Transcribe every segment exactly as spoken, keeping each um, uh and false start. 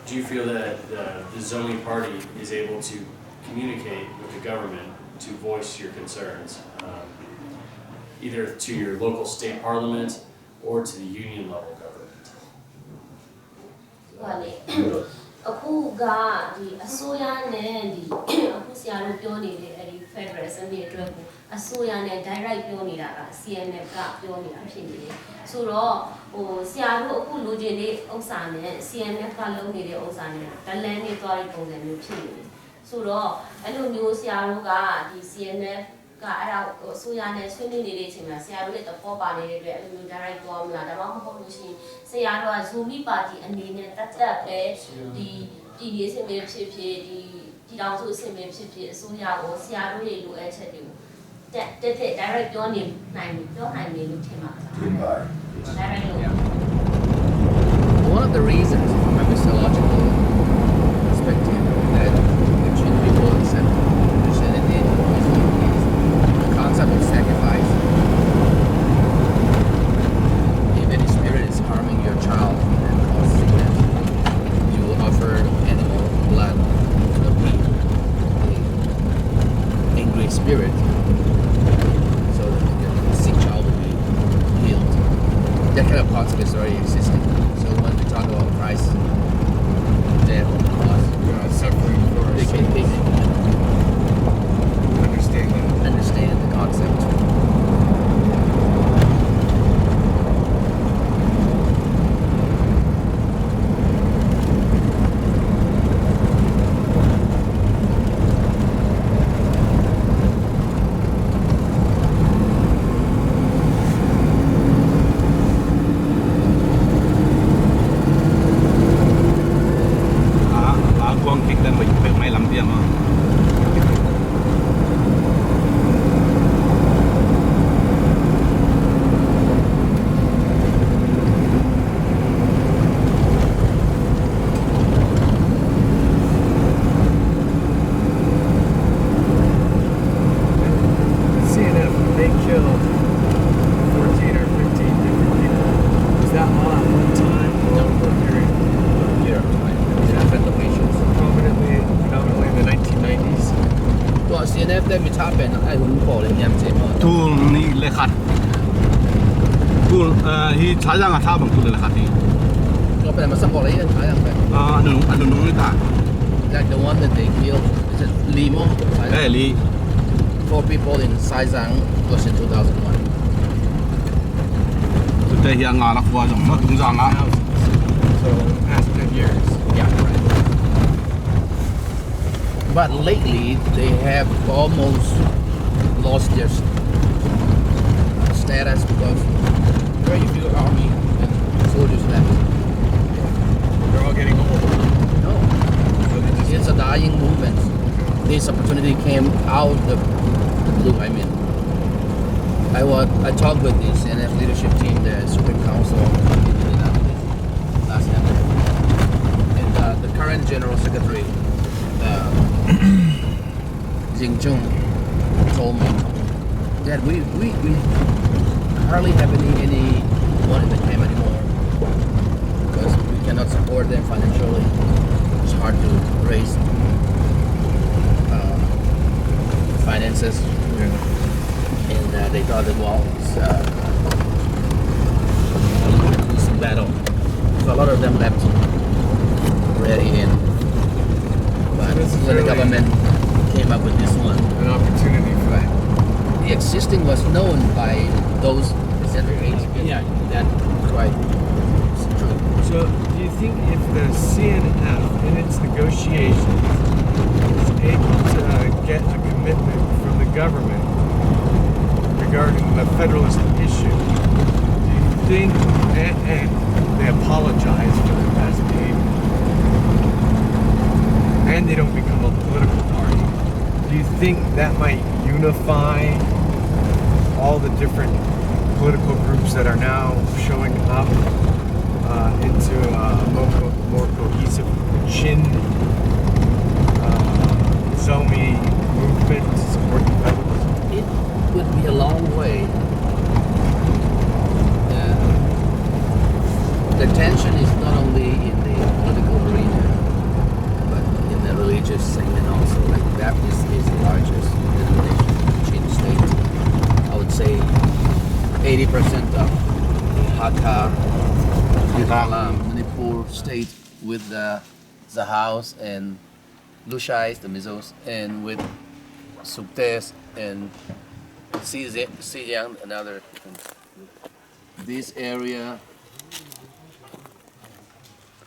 Do you feel that the, the Zomi Party is able to communicate with the government to voice your concerns, um, either to your local state parliament or to the union level government? ဟိုကလေအခုကဒီအစိုးရနဲ့ဒီအခုဆရာတို့ပြောနေတဲ့အဲ့ဒီ federal စနစ်အတွက်ကိုအစိုးရနဲ့ direct ပြောနေတာက CNF ကပြောနေတာဖြစ်နေတယ်ဆိုတော့ဟိုဆရာတို့အခုလိုချင်တဲ့ဥစ္စာနဲ့ CNF ကလုပ်နေတဲ့ဥစ္စာနဲ့တလမ်းနဲ့သွားတဲ့ပုံစံမျိုးဖြစ်နေတယ်ဆိုတော့အဲ့လိုမျိုးဆရာတို့ကဒီ CNF ကအဲ့ဒါကိုအစိုးရနဲ့ဆွေးနွေးနေတဲ့အချိန်မှာဆရာတို့ရဲ့သဘောပါနေတဲ့အတွက်အဲ့လိုမျိုး direct သွားမလားဒါမှမဟုတ်လို့ရှိရင်ဆရာတို့က Zomi Party အနေနဲ့တတ်တတ်ပဲဒီပြည်ရေးစင်ပဲဖြစ်ဖြစ်ဒီပြည်ထောင်စုအဆင့်ပဲဖြစ်ဖြစ်အစိုးရကိုဆရာတို့ရဲ့လိုအပ်ချက်တွေကိုတက်တက်တဲ့ direct ပြောနေနိုင်ပြောနိုင်မယ်လို့ထင်ပါသလား direct လို့ One of the reasons from a missiological perspective that the Chin people accept Christianity in Christian is the concept of sacrifice. If any spirit is harming your child and cause sickness, you will offer animal blood to the pig, the angry spirit, so that the sick child will be healed. That kind of concept is already existing. So when we talk about Christ, death on the cross, We're not suffering for our they can sins. they can Understand that. Understand the concept. အာအာကွန်ကစ်လည်းမပဲမိုင်းလမ်းပြန်မှာ The C N F, they killed fourteen or fifteen different people. Was that all at one time or over a period? Year of time. Different locations. Prominently, predominantly in the nineteen nineties. ตัว CNF ได้มีท่าเป็นไอ้หุ่นโผล่เลยเนี่ยเจ๊มอ သူနှစ်လက်ခတ်သူအဲဟိုစားကြငါထားပါသူလက်ခတ်ဒီ ก็เป็นมาสปอร์ตเลยท้ายอย่างแบบ အာအနုံအနုံနုံတာ like the one that they killed is it Limo အဲလီ four people in Saizang was in two thousand one. သူတဲဟိုငါလာကွာကြောင့်မတုံးစားငါ So, past ten years. Yeah. But lately, they have almost lost their s- status because very few army and soldiers left. They're all getting old. No, it's a dying movement. This opportunity came out the, the blue. I mean, I was I talked with the C N F leadership team, the Supreme Council, in Indianapolis last night, and uh, the current General Secretary, uh, Zhing Chung, told me that we, we, we hardly have any, any one in the camp anymore because we cannot support them financially. It's hard to raise uh, finances. And uh, they thought that, well, it's uh, a losing battle. So a lot of them left already in. But This is so the really- government came up with this one. An opportunity for that. The existing was known by those certificates. Yeah, that quite true. So, do you think if the C N F in its negotiations is able to uh, get a commitment from the government regarding the federalist issue, do you think, and, and they apologize for their past behavior, and they don't become a political party, do you think that might unify all the different political groups that are now showing up uh, into a more, co- more cohesive Chin uh, Zomi movement to support the federalism? It would be a long way. Uh, the tension is not only in the political arena, State with the Zahaus and Lushais, the Mizos, and with Suktes and Sijiang, another. This area,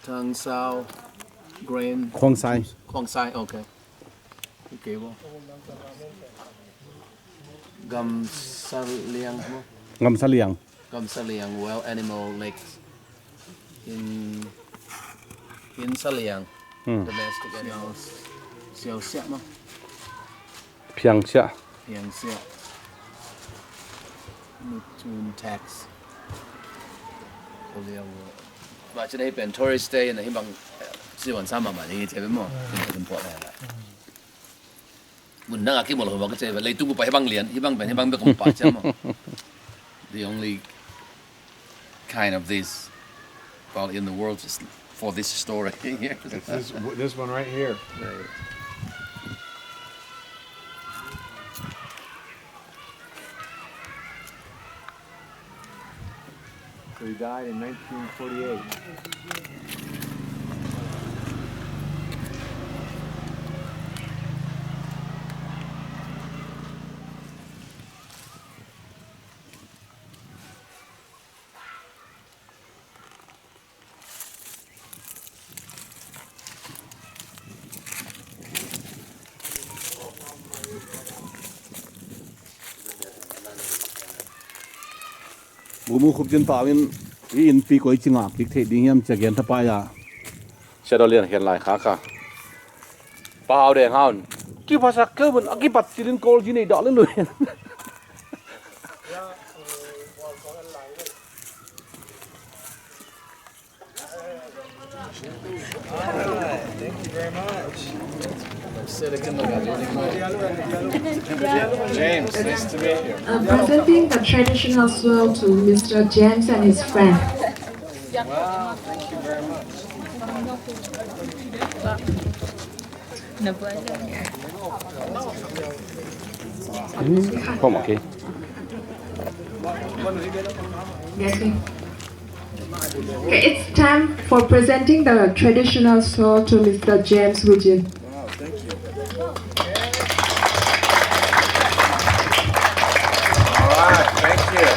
Tangsau, Grain, Khuangsai. Khuangsai, okay. Okay, well. Gamsaliang, no? Gamsaliang. Gamsaliang, wild animal, lakes. In, in Saliang, hmm, domestic animals. Siau, siau siak, no? Piang siak. Piang siak. Mutun tax. Korea wo. Ba, ci nei pen tourist stay na hibang, eh, ci wan sama ma ni te mo. Import na. Mun nang aki mo lo ba ka ce ba, leitung pa hibang lian, hibang pen, hibang be kong pa ce mo. The only kind of this, well, in the world is for this story here. It's this, this one right here. Right. So he died in nineteen forty-eight. Bumu Khup Cin Pau in, i innpi koi ci ngak kik theih ding hiam ci a gen thapai a. Sia Daw Lian Khen lai kha kha. Pau Deng Hau in, kiphasak keu bun, a kipat cilin kawl ci nei dah len lui. James, nice to meet you. Uh, presenting the traditional swirl to Mister James and his friend. Wow, thank you very much. Okay. Okay, it's time for presenting the traditional swirl to Mister James Wujin. Wow, thank you. All right, thank you.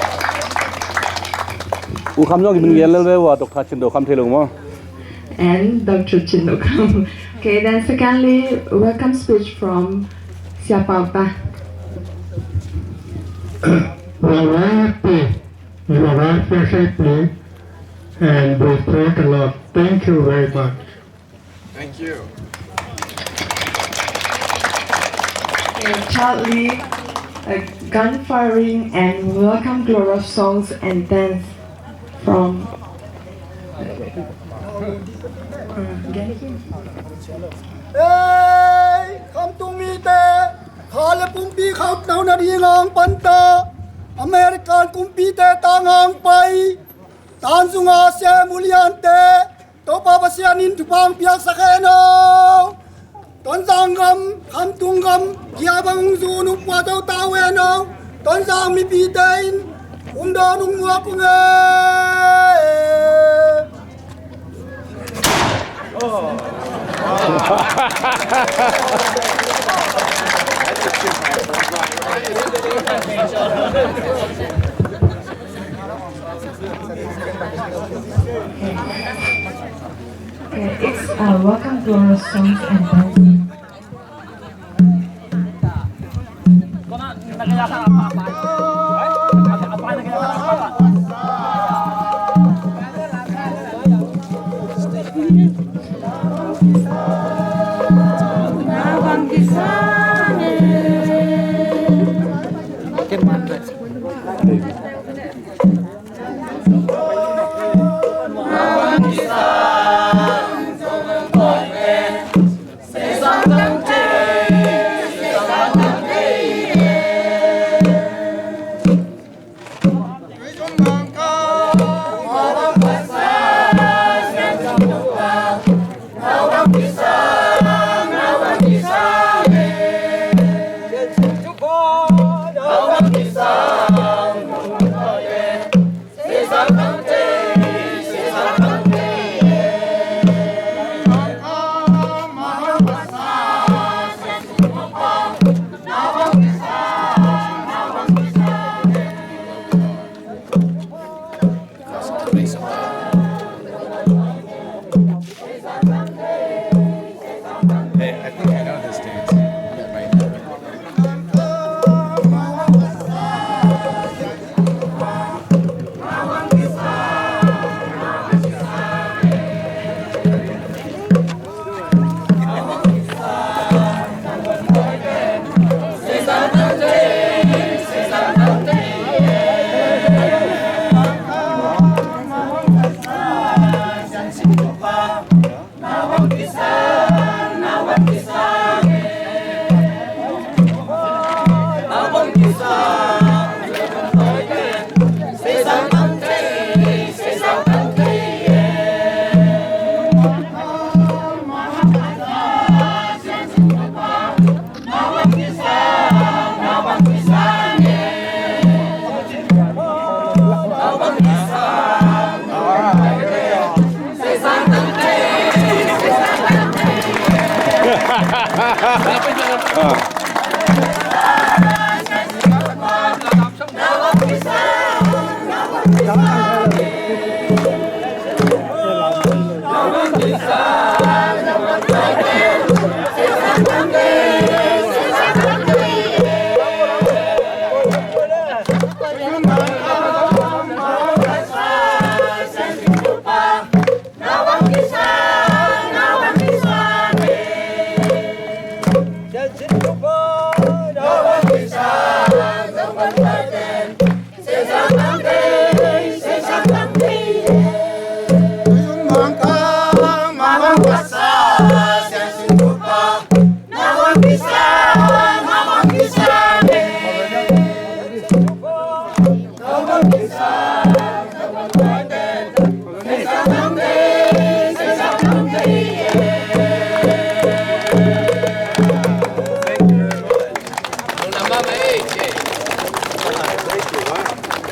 U Kham Zong, i min gen lel ve ua, Doctor Cin Do Kham thei lo maw? And Doctor Cin Do Kham. Okay, then secondly, welcome speech from Sia Pau Ta. We arrived, we arrived here safely and we prayed a lot. Thank you very much. Thank you. Okay, thirdly, a gun firing and welcome glorious songs and dance from, uh, Genting. Ei, Khamtung mite, kha le pumpi khauh nawn nading hong panta, American kumpite tang hong pai, tan sunga sem uliante, Topa Pasian in thupha hong piaksak hen aw. Tonzang gam, Khamtung gam, kia bang hong zun hong pua to ta uh hen aw. Tonzang mipite in hong dawn hong muak ung e. Okay, it's, uh, welcome to our songs and dance.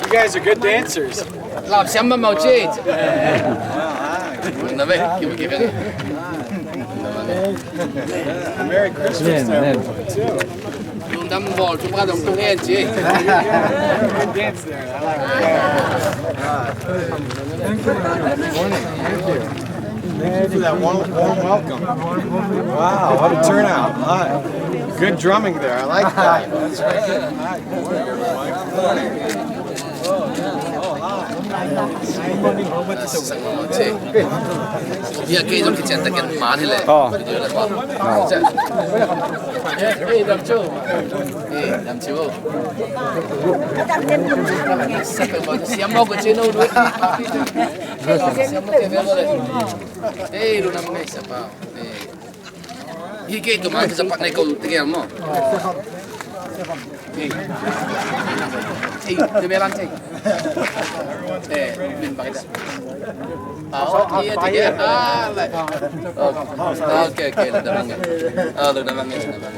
You guys are good dancers. Lap siam mahmah ci. Na ve, kiu kiu. Merry Christmas to everyone too. Lungdam bawl thum khat zong tung hen ci. Good dance there. I like it. Thank you for that warm, warm welcome. Wow, what a turnout. Hi. Good drumming there. I like that. That's right. Hi. Good morning. Good morning. Bia kei zong kician takin man hi le. Oh. Video le ko. Oh. Hey, dam chu. Hey, dam chu. Siam mo ko chino du. Siam mo ke mo le. Hey, lu nam ngai sa pa. Hey. Hi kei tu man sa pa ngai ko te mo. Hey, hey, tu me lan te. Eh, min ba kita. Ah, okay, okay. Ah, lai. Okay, okay, okay. Lu na mang, ah, lu na mang, lu na mang.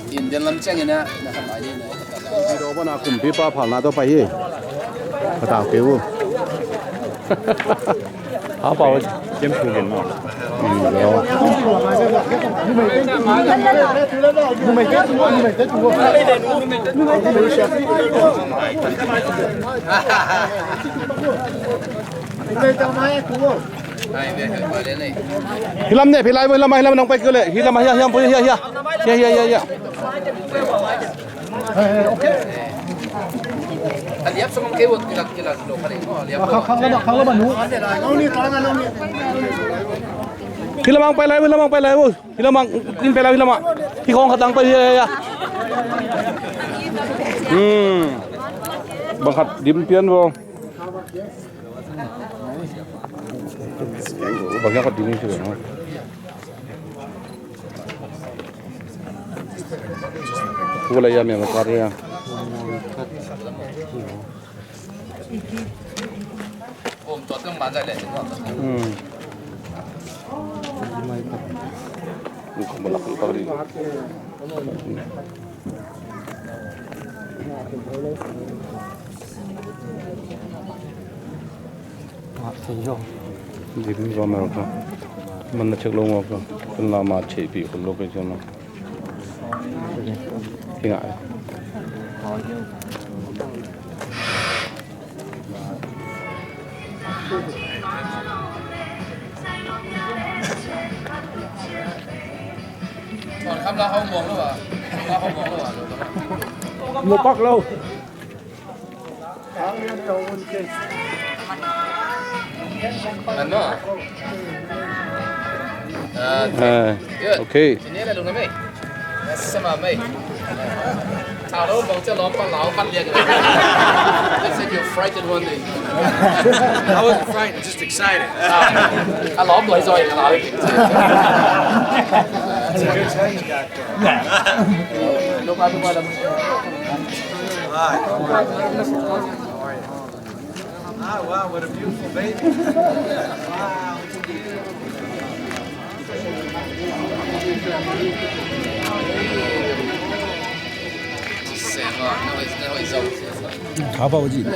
Indian lam ciang ina, na kan ai ni na. Video pa na kumpipa phal na to pa hi. Kata ke wo. Ha pa wo. Kem ku gen no. Hi lam ne, hi lai, hi lam, hi lam nong pai kule. Hi lam, hi, hi, hi, hi, hi. Hi, hi, hi, hi. Hi lam ang pai lai, hi lam ang pai lai. Hi lam ang in pai lai, hi lam ang. Hi kong khat ang pai, hi, hi, hi. Hmm. Bang khat dim pian bo. Bang khat dim pian bo. Kula ya me ma kar ya. Hmm. Dim zo mel kha. Man na check lo ngawk kha. Kan la ma chepi khol lo kei zo na. Hi ngah. Lo pak lo. Ano? Ah, okay. Sini ada lu nami. Sama mai. Kalau bang cakap lompat lau pan dia. I said you're frightened one day. I wasn't frightened, just excited. Ah, kalau boleh join kalau. It's a good change, guys. Hi. Ah, wow, what a beautiful baby. Wow. Hapa uji.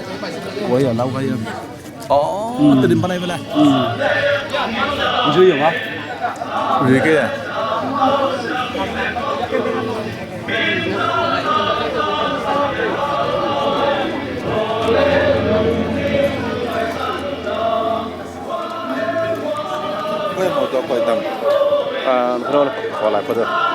Wai ya, lau kai ya. Oh, mm. Tedim panai bela. Mm. Jui ya, ma? Jui ke ya? Koi mo to koi tam. Ah, no, no, wala ko to.